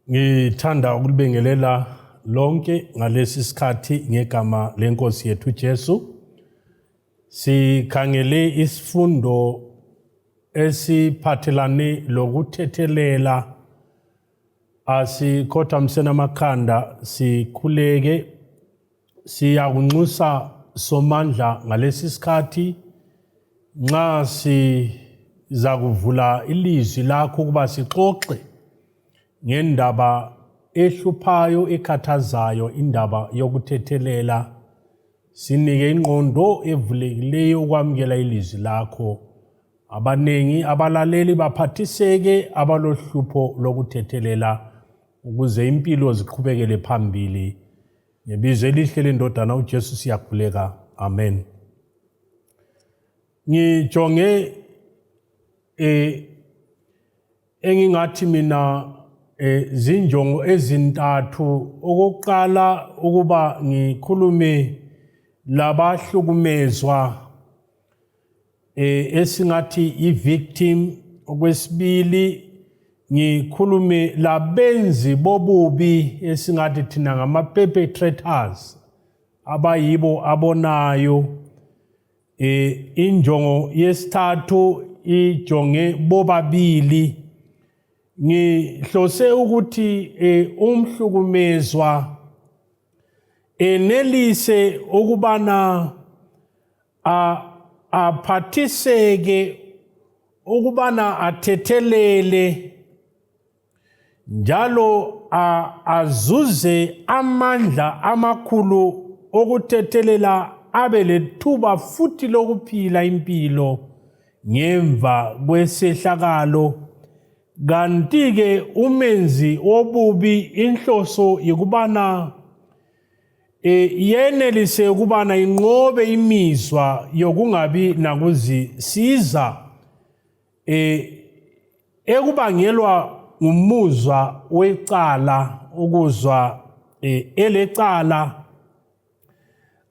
Ngithanda ukulibingelela lonke ngalesi sikhathi ngegama lenkosi yethu Jesu. Sikhangele isifundo esiphathelane lokuthethelela. Asikhothamiseni amakhanda sikhuleke. Siyakunxusa Somandla ngalesi sikhathi nxa sizakuvula ilizwi lakho ukuba sixoxe ngendaba ehluphayo ekhathazayo, indaba yokuthethelela. Sinike ingqondo evulekileyo ukwamukela ilizwi lakho. Abaningi abalaleli baphathiseke abalohlupho lokuthethelela ukuze impilo ziqhubekele phambili. Ngebizo elihle lendodana uJesu siyakhuleka. Amen. Ngijonge engingathi mina zinjongo ezintathu. Okokuqala ukuba ngikhulume labahlukumezwa, esingathi i-victim. Okwesibili ngikhulume labenzi bobubi, esingathi thina ngama-perpetrators, abayibo abonayo. Injongo yesithathu ijonge bobabili. Ngihlose ukuthi umhlukumezwa enelise ukubana aphathiseke ukubana athethelele njalo azuze amandla amakhulu okuthethelela, abe lethuba futhi lokuphila impilo ngemva kwesehlakalo. Kanti-ke umenzi wobubi inhloso yikubana yenelise ukubana inqobe imizwa yokungabi nakuzisiza ekubangelwa ngumuzwa wecala, ukuzwa elecala,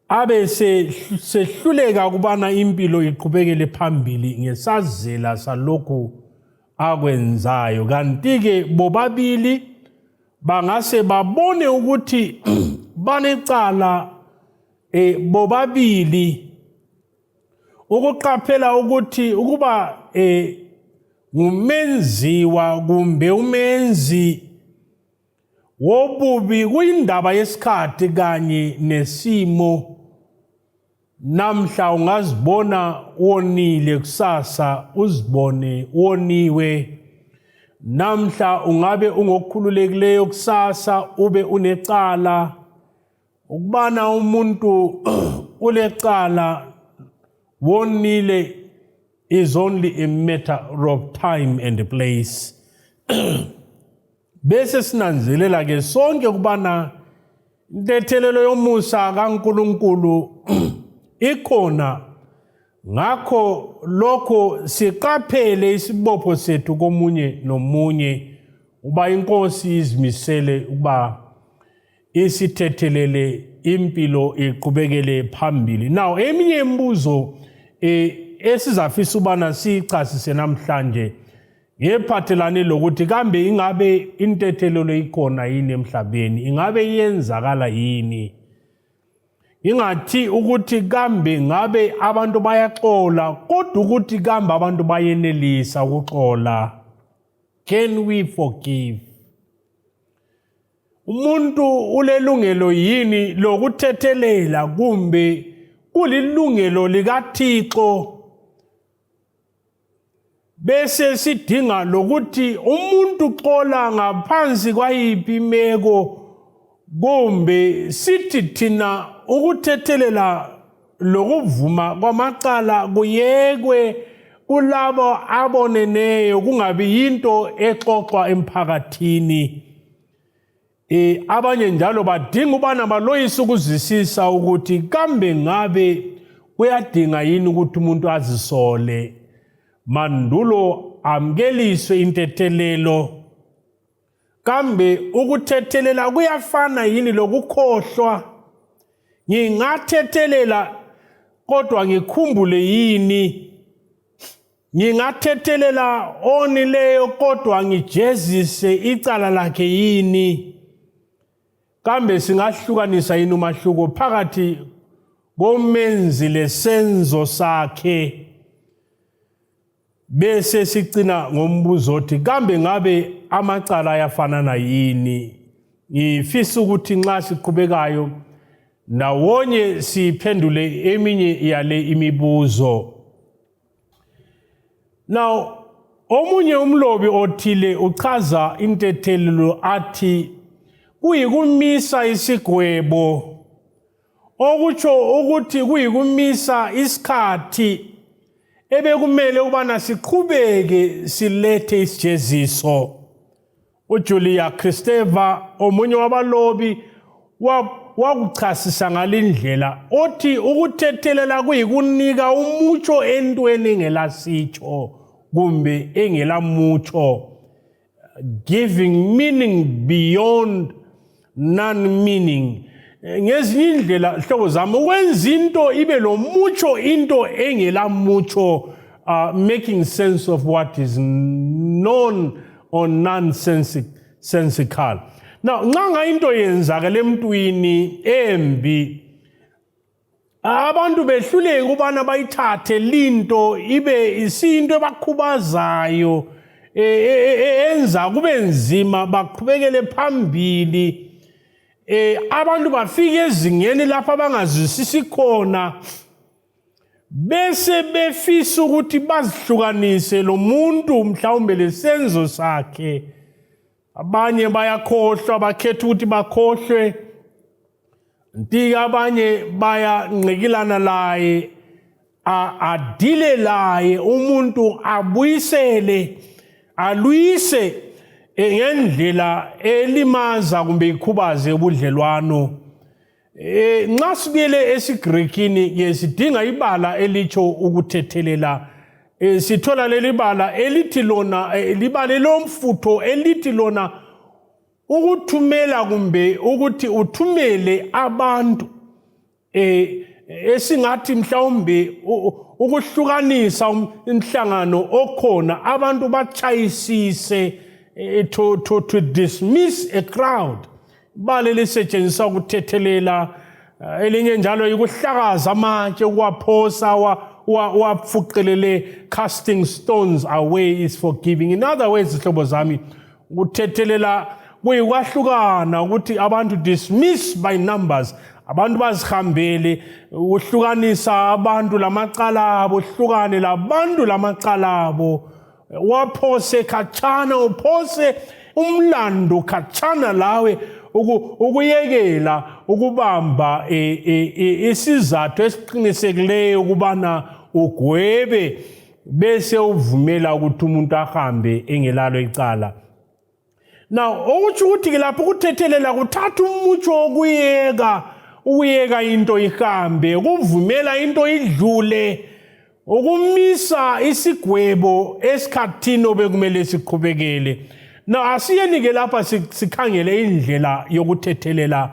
abe sehluleka ukubana impilo iqhubekele phambili ngesazela salokhu akwenzayo. Kanti-ke bobabili bangase babone ukuthi banecala bobabili. Ukuqaphela ukuthi ukuba ngumenziwa kumbe umenzi wobubi kuyindaba yesikhathi kanye nesimo. Namhla ungazibona wonile, kusasa uzibone woniwe. Namhla ungabe ungokhululekileyo, kusasa ube unecala. Ukubana umuntu ulecala, wonile, is only a matter of time and place. Bese sinanzelela ke sonke ukubana intethelelo yomusa kaNkuluNkulu ikhona. Ngakho lokho siqaphele isibopho sethu komunye nomunye, uba inkosi izimisele ukuba isithethelele, impilo iqhubekele phambili. Now eminye imibuzo esizafisa ubana siyichasise namhlanje ngephathelane lokuthi kambe ingabe intethelelo ikhona yini emhlabeni, ingabe iyenzakala yini? Ingathi ukuthi kambe ngabe abantu bayaxola, kodwa ukuthi kambe abantu bayenelisa ukuxola? Can we forgive? Umuntu ulelungelo yini lokuthethelela, kumbe kulilungelo likaThixo? Bese sidinga lokuthi umuntu xola ngaphansi kwayiphi imeko, kumbe sithi thina ukuthethelela lokuvuma kwamacala kuyekwe kulabo aboneneyo, kungabi yinto exoxwa emphakathini. Abanye njalo badinga ubana baloyise ukuzwisisa ukuthi kambe ngabe kuyadinga yini ukuthi umuntu azisole mandulo amukeliswe intethelelo. Kambe ukuthethelela kuyafana yini lokukhohlwa? Ngingathethelela kodwa ngikhumbule yini? Ngingathethelela onileyo kodwa ngijezise icala lakhe yini? Kambe singahlukanisa yini umahluko phakathi komenzi lesenzo sakhe? Bese sicina ngombuzo othi kambe ngabe amacala ayafanana yini? Ngifisa ukuthi nxa siqhubekayo ndawonye siphendule eminye yale imibuzo. Now omunye umlobi othile uchaza intethelelo athi kuyikumisa isigwebo okutsho ukuthi kuyikumisa isikhathi ebekumele ukubana siqhubeke silethe isijeziso. UJulia Kristeva omunye wabalobi wakuchasisa ngalindlela othi ukuthethelela kuyikunika umutsho entweni engelasitsho kumbe engelamutsho, giving meaning beyond non-meaning. Ngezinye indlela, hlobo zami, ukwenza into ibe lomutsho into engelamutsho, making sense of what is known or nonsensical. Now nxa nga into yenzakele emntwini embi, abantu behluleke ukubana bayithathe linto ibe isinto ebakhubazayo, enza kube nzima baqhubekele phambili, abantu bafike ezingeni lapho abangazwisisi khona, bese befisa ukuthi bazihlukanise lo muntu mhlawumbe lesenzo sakhe. Abanye bayakhohlwa, bakhetha ukuthi bakhohlwe, ntika abanye bayanqikilana laye, adile laye umuntu, abuyisele, alwise ngendlela elimaza kumbe ikhubaze ubudlelwano. Nxa sibuyele esiGrekini ke sidinga ibala elitsho ukuthethelela. Sithola leli bala elithi lona libala lomfutho elithi lona ukuthumela kumbe ukuthi uthumele abantu, esingathi mhlawumbe ukuhlukanisa umhlangano okhona, abantu bachayisise, to dismiss a crowd. Bale lisetshenziswa ukuthethelela. Elinye njalo yikuhlakaza amatshe, ukuwaphosa, uwafuqelele. Casting stones away is forgiving. In other words, zihlobo zami, ukuthethelela kuyikwahlukana, ukuthi abantu dismiss by numbers, abantu bazihambele, uhlukanisa abantu lamacala abo, uhlukane labantu lamacala abo, waphose khatshana, uphose umlando khatshana lawe, ukuyekela ukubamba isizathu esiqinisekileyo ukubana ugwebe, bese uvumela ukuthi umuntu ahambe engelalo icala. Now okutsho ukuthi-ke lapho ukuthethelela kuthatha umutsho wokuyeka, ukuyeka into ihambe, ukuvumela into idlule, ukumisa isigwebo esikhathini obekumele siqhubekele. Now asiyeni-ke lapha sikhangele indlela yokuthethelela.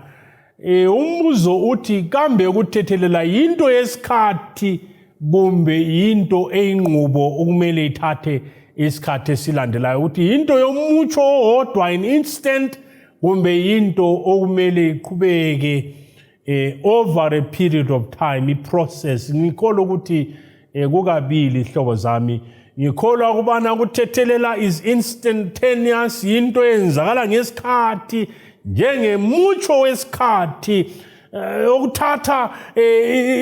Umbuzo uthi kambe ukuthethelela yinto yesikhathi kumbe yinto eyingqubo okumele ithathe isikhathi esilandelayo, ukuthi yinto yomutsho owodwa, in instant, kumbe yinto okumele iqhubeke over a period of time, i-process? Ngikholwa ukuthi kukabili, hlobo zami. Ngikholwa ukubana ukuthethelela is instantaneous, yinto eyenzakala ngesikhathi, njengemutsho wesikhathi, okuthatha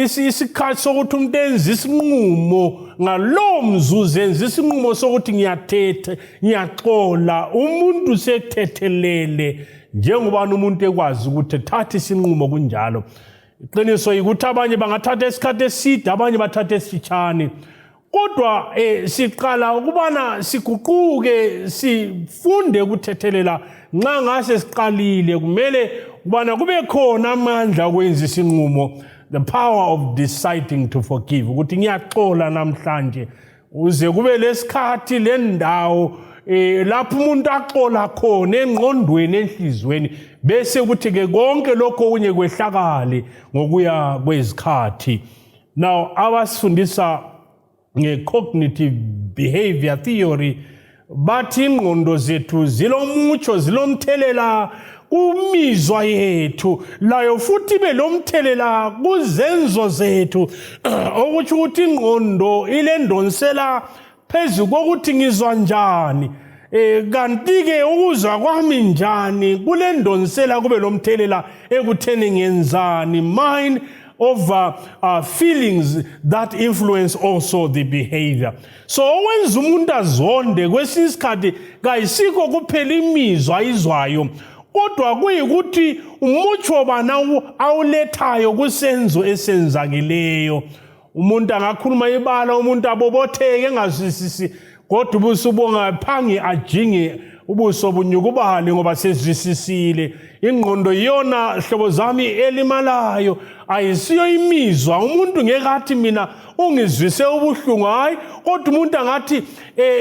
isikhathi sokuthi umuntu enze isinqumo ngalowo mzuzu, enze isinqumo sokuthi ngiyathethe, ngiyaxola, umuntu sethethelele, njengobani umuntu ekwazi ukuthi ethathe isinqumo kunjalo. Iqiniso yikuthi abanye bangathatha isikhathi eside, abanye bathatha esifitshane, kodwa siqala ukubana siguquke, sifunde ukuthethelela nxa ngase siqalile. Kumele ukubana kube khona amandla okwenza isinqumo, the power of deciding to forgive, ukuthi ngiyaxola namhlanje, uze kube lesikhathi lendawo lapho umuntu axola khona engqondweni, enhlizweni, bese kuthi ke konke lokho okunye kwehlakale ngokuya kwezikhathi. Now abasifundisa nge-cognitive behavior theory bathi ingqondo zethu zilomutsho, zilomthelela kumizwa yethu, layo futhi ibe lomthelela kuzenzo zethu, okutsho ukuthi ingqondo ilendonsela phezu kokuthi ngizwa njani, kanti-ke ukuzwa kwami njani kulendonsela kube lomthelela ekutheni ngenzani. Mind over feelings that influence also the behavior. So owenza umuntu azonde kwesinye isikhathi kayisikho kuphela imizwa ayizwayo, kodwa kuyikuthi umutsho bana awulethayo kusenzo esenzakeleyo. Umuntu angakhuluma ibala, umuntu abobotheke engazwisisi, kodwa ubuso ubungaphangi ajinge, ubuso bunyukubale ngoba sezwisisile. Ingqondo iyona, hlobo zami, elimalayo, ayisiyo imizwa. Umuntu ngeke athi mina ungizwise ubuhlungu, hayi, kodwa umuntu angathi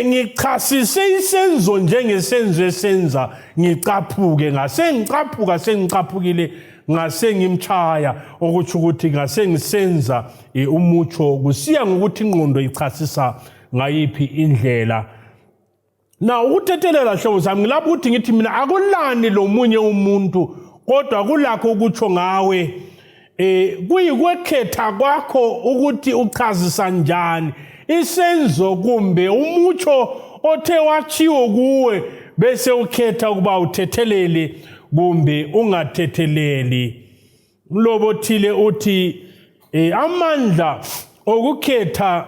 ngichasise isenzo njengesenzo esenza ngicaphuke, ngase ngicaphuka, sengicaphukile, ngase ngimchaya, okutsho ukuthi ngase ngisenza umutsho, kusiya ngokuthi ingqondo ichasisa ngayiphi indlela. Na ukuthethelela, hlobo sami, ngilapho ukuthi ngithi mina akulani lomunye umuntu, kodwa kulakho ukutsho ngawe, kuyikwekhetha kwakho ukuthi uchazisa njani isenzo kumbe umutsho othe watshiwo kuwe, bese ukhetha ukuba uthethelele kumbe ungathetheleli. Umlobo othile uthi amandla okukhetha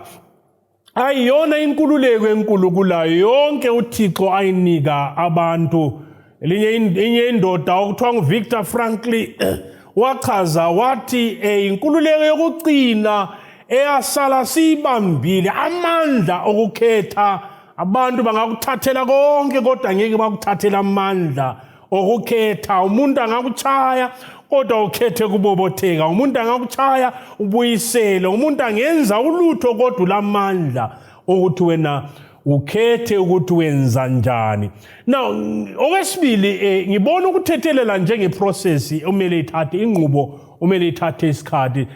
ayiyona inkululeko enkulu kulayo yonke uThixo ayinika abantu. Elinye inye indoda okuthiwa nguVictor Frankl wachaza wathi inkululeko yokugcina eyasala siyibambile, amandla okukhetha. Abantu bangakuthathela konke, kodwa ngeke bakuthathela amandla okukhetha. Umuntu angakuchaya, kodwa ukhethe kubobotheka. Umuntu angakuchaya, ubuyisele. Umuntu angenza ulutho, kodwa ulamandla ukuthi wena ukhethe ukuthi wenza njani. Now, okwesibili, ngibona ukuthethelela njengeprocess omele ithathe ingqubo, umele ithathe isikhathi,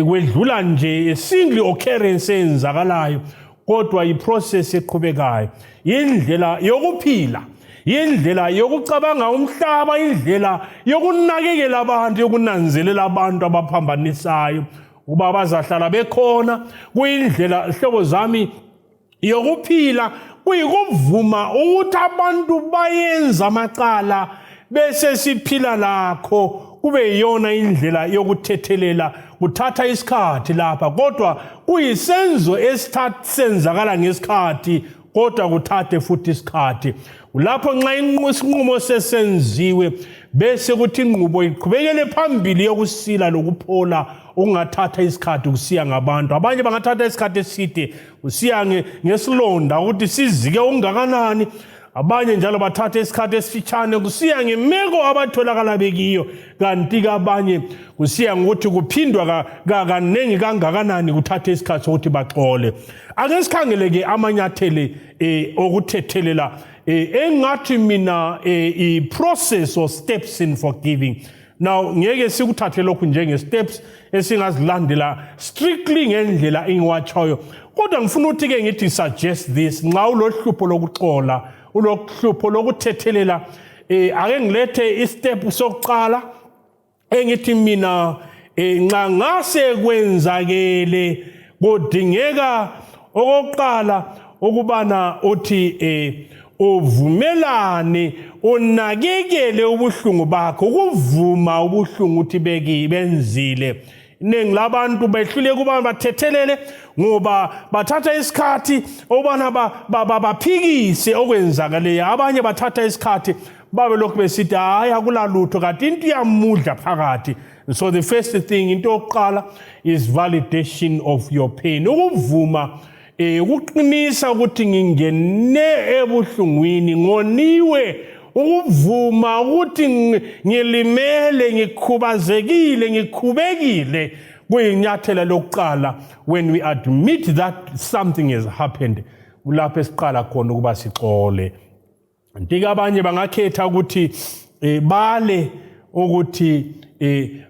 kwedlula nje single occurrence eyenzakalayo, kodwa iprocess eqhubekayo, indlela yokuphila, indlela yokucabanga umhlaba, indlela yokunakekela abantu, yokunanzelela abantu abaphambanisayo ukuba bazahlala bekhona. Kuyindlela, hlobo zami, yokuphila, kuyikuvuma ukuthi abantu bayenza amacala bese siphila lakho, kube yiyona indlela yokuthethelela. Kuthatha isikhathi lapha, kodwa kuyisenzo esenzakala ngesikhathi, kodwa kuthathe futhi isikhathi. Lapho nxa isinqumo sesenziwe, bese kuthi ingqubo iqhubekele phambili yokusila lokuphola, okungathatha isikhathi kusiya ngabantu. Abanye bangathatha isikhathi eside kusiya ngesilonda ukuthi sizike okungakanani, abanye njalo bathatha isikhathi esifitshane kusiya ngemeko abatholakala bekiyo, kanti-ke abanye kusiya ngokuthi kuphindwa kaningi kangakanani, kuthathe isikhathi sokuthi baxole. Ake sikhangele-ke amanyathele okuthethelela, engathi mina i-process or steps in forgiving. Now, ngeke sikuthathe lokhu njenge-steps esingazilandela strictly ngendlela engiwatshoyo, kodwa ngifuna ukuthi-ke ngithi suggest this: nxa ulohlupho lokuxola, ulohlupho lokuthethelela, ake ngilethe istep sokuqala engithi mina nxa ngase kwenzakele, kudingeka okokuqala ukubana uthi uvumelane, unakekele ubuhlungu bakho, ukuvuma ubuhlungu ukuthi beki benzile. Iningi labantu behluleka ukuba bathethelele ngoba bathatha isikhathi ukubana baphikise okwenzakaleyo. Abanye bathatha isikhathi babe lokhu besithi hayi, akulalutho, kanti into iyamudla phakathi. So the first thing, into yokuqala, is validation of your pain, ukuvuma, ukuqinisa ukuthi ngingene ebuhlungwini, ngoniwe, ukuvuma ukuthi ngilimele, ngikhubazekile, ngikhubekile, kuyinyathela lokuqala. When we admit that something has happened, kulapho esiqala khona ukuba sixole. Kanti abanye bangakhetha ukuthi bale ukuthi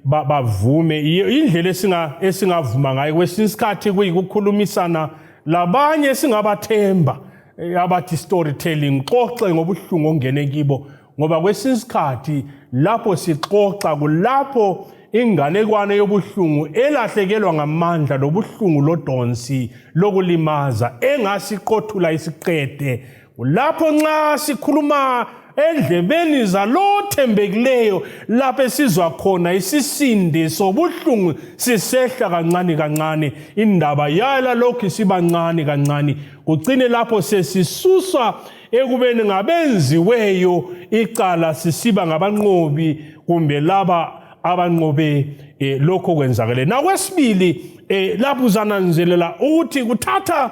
bavume. Indlela esingavuma ngayo kwesinye isikhathi kuyikukhulumisana. labanye singabathemba eh, abathi storytelling xoxe ngobuhlungu ongene kibo ngoba kwesinye isikhathi lapho sixoxa kulapho inganekwane yobuhlungu elahlekelwa ngamandla lobuhlungu lodonsi lokulimaza engasiqothula isiqede Lapho nxa sikhuluma endlebeni zalothembekileyo lapho esizwa khona isisinde sobuhlungu sisehla kancane kancane indaba yala lokhu isiba ncane kancane kucine lapho sesisuswa ekubeni ngabenziweyo icala sisiba ngabanqobi kumbe laba abanqobe eh, lokho kwenzakele nakwesibili eh, lapho uzananzelela ukuthi kuthatha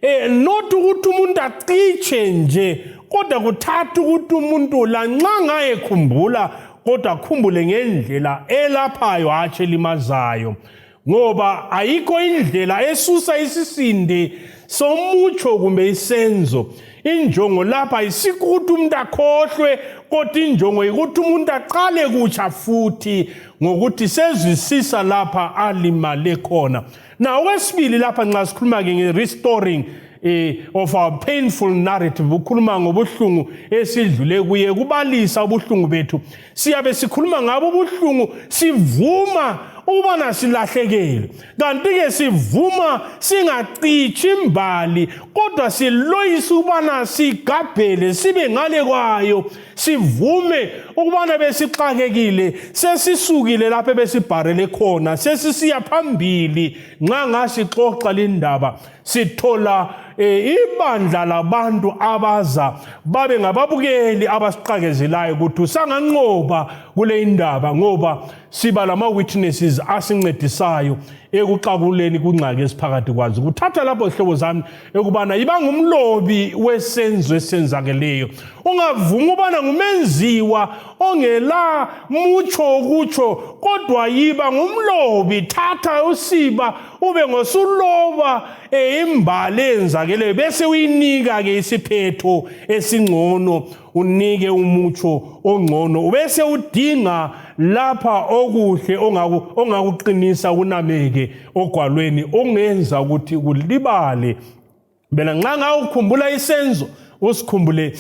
eh not ukuthi umuntu acitshe nje kodwa kuthatha ukuthi umuntu lanxa ngayekhumbula kodwa akhumbule ngendlela elaphayo hatshi elimazayo ngoba ayikho indlela esusa isisinde somutsho kumbe isenzo injongo lapha isikho ukuthi umuntu akhohlwe kodwa injongo yikuthi umuntu aqale kutsha futhi ngokuthi sezwisisa lapha alimale khona Now okwesibili lapha nxa sikhuluma-ke nge-restoring eh, of our painful narrative ukhuluma ngobuhlungu esidlule kuye kubalisa ubuhlungu bethu siyabe sikhuluma ngabo ubuhlungu sivuma ukubana silahlekele kanti-ke sivuma singacitshi imbali kodwa siloyisa ukubana sigabhele sibe ngale kwayo sivume ukubana besixakekile sesisukile lapho ebesibharele khona sesisiya phambili nxa ngasixoxa lindaba sithola eh, ibandla labantu abaza babe ngababukeli abasiqakezelayo ukuthi usanganqoba kule indaba ngoba siba lama-witnesses asincedisayo ekuxakuleni kungxaki esiphakathi kwazo kuthatha lapho zihlobo zami ekubana yiba ngumlobi wesenzo esenzakeleyo ungavumi ubana ngumenziwa ongela mutsho kutsho kodwa yiba ngumlobi thatha usiba ube ngosuloba eh, imbali eyenzakeleyo bese uyinika-ke isiphetho esingcono unike umutsho ongcono ubese udinga lapha okuhle ongakuqinisa unameke ogwalweni ongenza ukuthi kulibale bena nxa ngawukhumbula isenzo usikhumbule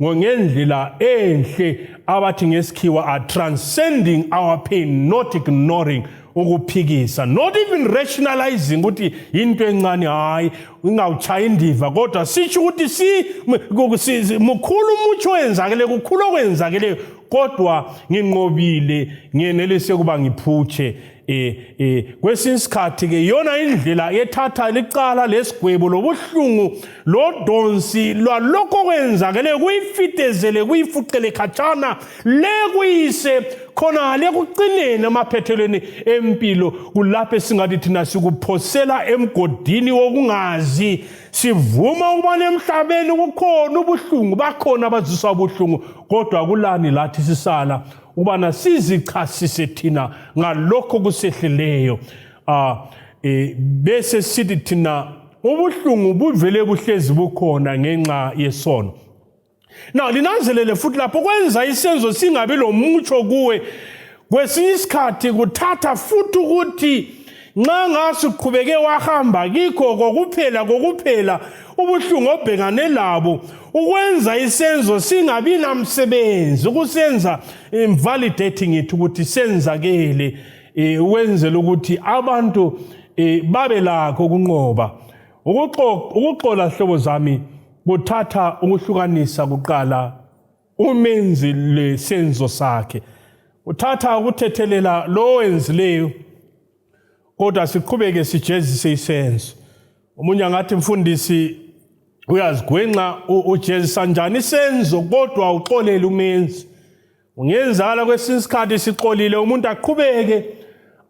ngendlela enhle abathi ngesikhiwa are transcending our pain not ignoring ukuphikisa not even rationalizing ukuthi into encane hayi ingawuchaya indiva kodwa sitsho ukuthi si mukhulu umutsho wenzakele kukhulu okwenzakeleyo kodwa nginqobile ngiyenelise ukuba ngiphutshe eh eh kwesinye isikhathi ke iyona indlela ethatha licala lesigwebo lobuhlungu lodonsi lwalokho okwenzakele kuyifitezele kuyifuqele khatshana le kuyise khona le kucineni emaphethelweni empilo kulapho esingathi thina sikuphosela emgodini wokungazi sivuma ukubana emhlabeni kukhona ubuhlungu bakhona abaziswa ubuhlungu kodwa kulani lathi sisala ukubana sizichasise thina ngalokho kusehleleyo ah eh, bese sithi thina ubuhlungu buvele buhlezi bukhona ngenxa yesono Now linanzelele futhi lapho kwenza isenzo singabi lomutsho kuwe kwesinye isikhathi kuthatha futhi ukuthi nxa ngasuqhubeke wahamba kikho kokuphela kokuphela ubuhlungu obhekane labo ukwenza isenzo singabi namsebenzi ukusenza invalidating it ukuthi senzakele eh, ukwenzela ukuthi abantu eh, babe lakho ukunqoba ukuxola hlobo zami kuthatha ukuhlukanisa kuqala umenzi lesenzo sakhe uthatha ukuthethelela lo wenzileyo kodwa siqhubeke sijezise isenzo omunye angathi mfundisi uyazigwenxa ujezisa njani isenzo kodwa uxolele umenzi Kungenzakala kwesinye isikhathi sixolile umuntu aqhubeke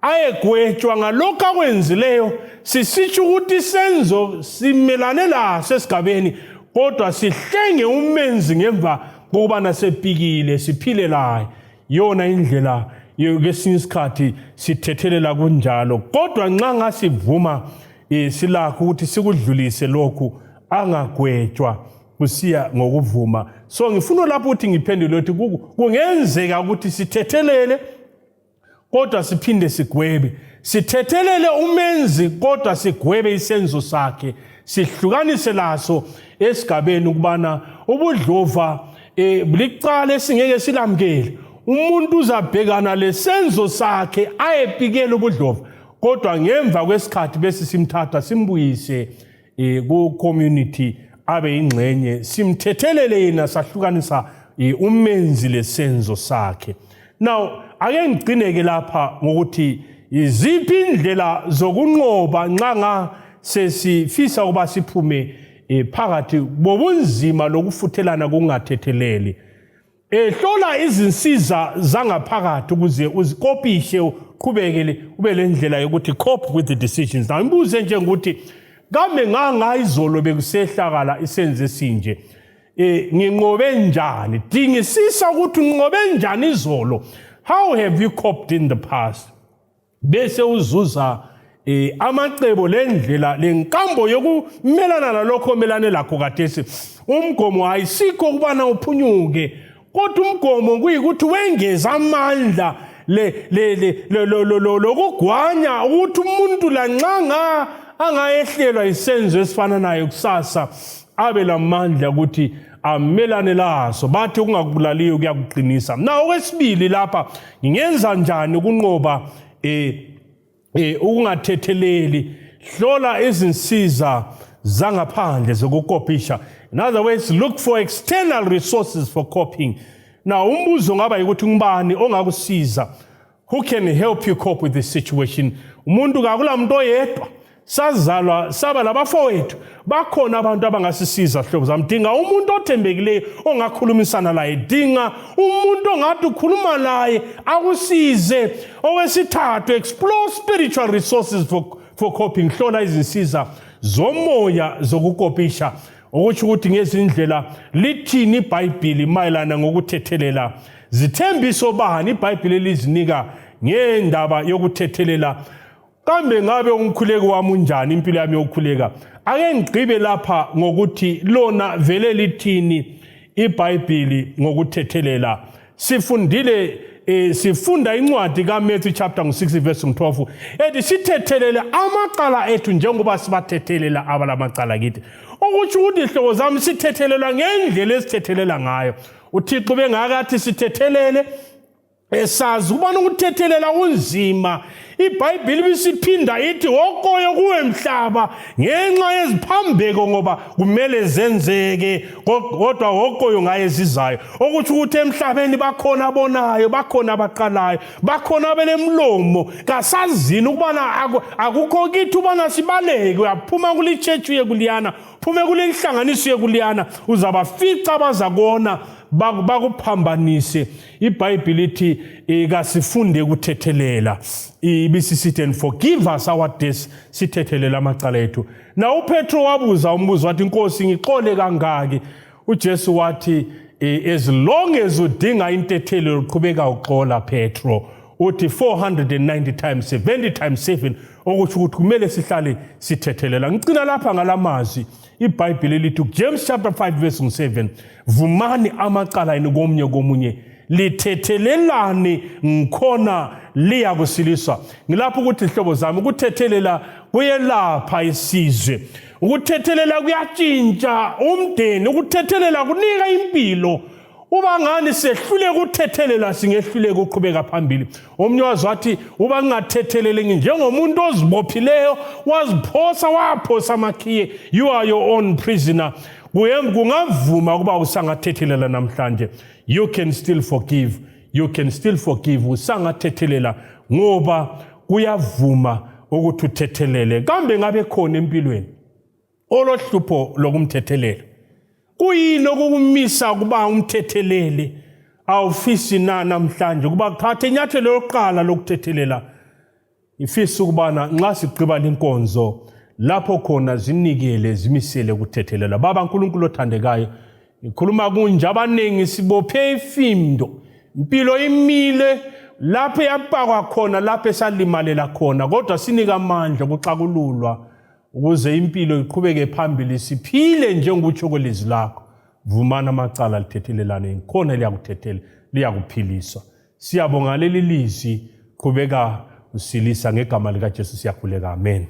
ayegwetshwa ngalokhu akwenzileyo sisitsho ukuthi isenzo simelane laso esigabeni kodwa sihlenge umenzi ngemva kokubana sepikile siphile laye yona indlela kwesinye isikhathi sithethelela kunjalo kodwa nxa ngasivuma eh, silakho ukuthi sikudlulise lokhu angagwetshwa kusiya ngokuvuma so ngifuna lapho ukuthi ngiphendule ukuthi kungenzeka ukuthi sithethelele kodwa siphinde sigwebe, sithethelele umenzi kodwa sigwebe isenzo sakhe, sihlukanise laso esigabeni ukubana ubudlova licala esingeke silamukele. Umuntu uzabhekana lesenzo sakhe ayepikela ubudlova, kodwa ngemva kwesikhathi bese simthatha simbuyise ku-community abe ingxenye, simthethelele yena, sahlukanisa umenzi lesenzo sakhe. Now ake ngigcineke lapha ngokuthi iziphi indlela zokunqoba nxa nga sesifisa ukuba siphume phakathi bobunzima lokufuthelana kokungathetheleli. Hlola izinsiza zangaphakathi ukuze uzikopishe uqhubekele ube lendlela yokuthi cope with the decisions. Now imibuzo njengokuthi kambe ngangayizolo bekusehlakala isenzo esinje, nginqobe njani? Dingisisa ukuthi unqobe njani izolo. How have you coped in the past? Bese uzuza amacebo lendlela lenkambo yokumelana nalokho omelane lakho kathesi. Umgomo ayisikho ukubana uphunyuke, kodwa umgomo kuyikuthi wengeze amandla le le le lokugwanya ukuthi umuntu lanxa nga angayehlelwa isenzo esifana naye kusasa abe lamandla ukuthi amelane laso. Bathi okungakubulaliyo kuyakuqinisa. Na okwesibili lapha, ngingenza njani ukunqoba ukungathetheleli? Hlola izinsiza zangaphandle zokukopisha. In other words, look for external resources for coping. Now umbuzo ngaba ukuthi ngubani ongakusiza? Who can help you cope with this situation? Umuntu kakula muntu oyedwa, sazalwa saba labafowethu, bakhona abantu abangasisiza. Hlobo zami, dinga umuntu othembekileyo ongakhulumisana laye, dinga umuntu ongathi ukhuluma laye akusize. Okwesithathu, explore spiritual resources for coping. Hlola izinsiza zomoya zokukopisha, okutsho ukuthi ngezindlela lithini iBhayibhili mayelana ngokuthethelela, zithembiso bani iBhayibhili elizinika ngendaba yokuthethelela, kambe ngabe umkhuleko wami unjani, impilo yami yokukhuleka. Ake ngigqibe lapha ngokuthi lona vele lithini iBhayibhili ngokuthethelela. Sifundile sifunda incwadi kaMatthew chapter 6 verse 12 ethi sithethelele amacala ethu njengoba sibathethelela abalamacala kithi. Okutsho ukuthi, hlobo zami, sithethelelwa ngendlela esithethelela ngayo. UThixo bengakathi sithethelele esazi ukubana ukuthethelela kunzima. IBhayibhili ibisiphinda ithi wokoyo kuwe mhlaba ngenxa yeziphambeko, ngoba kumele zenzeke, kodwa wokoyo ngaye ezizayo. Okutsho ukuthi emhlabeni bakhona abonayo, bakhona abaqalayo, bakhona abelemlomo. Kasazini ukubana akukho kithi ubana sibaleke. Uyaphuma kulitshetshi uye kuliyana, phume kule nhlanganiso uye kuliyana, uzabafica abazakona bakuphambanise. IBhayibhili ithi kasifunde ukuthethelela, ibisisithi and forgive us our debts, sithethelela amacala ethu. Na uPetro wabuza umbuzo wathi, Nkosi, ngixole kangaki? UJesu wathi, as long as udinga intethelelo uqhubeka uxola, Petro. Uthi 490 times 70 times 7, okutsho ukuthi kumele sihlale sithethelela. Ngicina lapha ngalamazwi iBhayibhili lithi James chapter 5 verse 7, vumani amacala enu komunye komunye, lithethelelane, ngikhona liyakusiliswa. Ngilapho ukuthi, hlobo zami, ukuthethelela kuyelapha isizwe, ukuthethelela kuyatshintsha umndeni, ukuthethelela kunika impilo. Uba ngani sehluleka ukuthethelela, singehluleka ukuqhubeka phambili. Omunye wazi wathi, uba ngingathetheleli nginjengomuntu ozibophileyo waziphosa waphosa amakhiye. You are your own prisoner. Kungavuma ukuba usangathethelela namhlanje. You can still forgive, you can still forgive. Usangathethelela ngoba kuyavuma ukuthi uthethelele. Kambe ngabe khona empilweni olohlupho lokumthethelela? Kuyini okukumisa ukuba umthethelele? Awufisi na namhlanje ukuba kuthathe inyathelo yokuqala lokuthethelela? Ngifisa ukubana nxa sigqiba linkonzo lapho khona zinikele, zimisele ukuthethelela. Baba Nkulunkulu othandekayo, ngikhuluma kunje, abaningi sibophe ifindo, impilo imile lapho eyapakwa khona, lapho esalimalela khona, kodwa sinika amandla okuxakululwa ukuze impilo iqhubeke phambili, siphile njengokutsho kwelizwi lakho. Vumani amacala, lithethelelane, ngikhona liyakuthethela, liyakuphiliswa. Siyabonga leli lizwi. Qhubeka usilisa ngegama likaJesu siyakhuleka. Amen.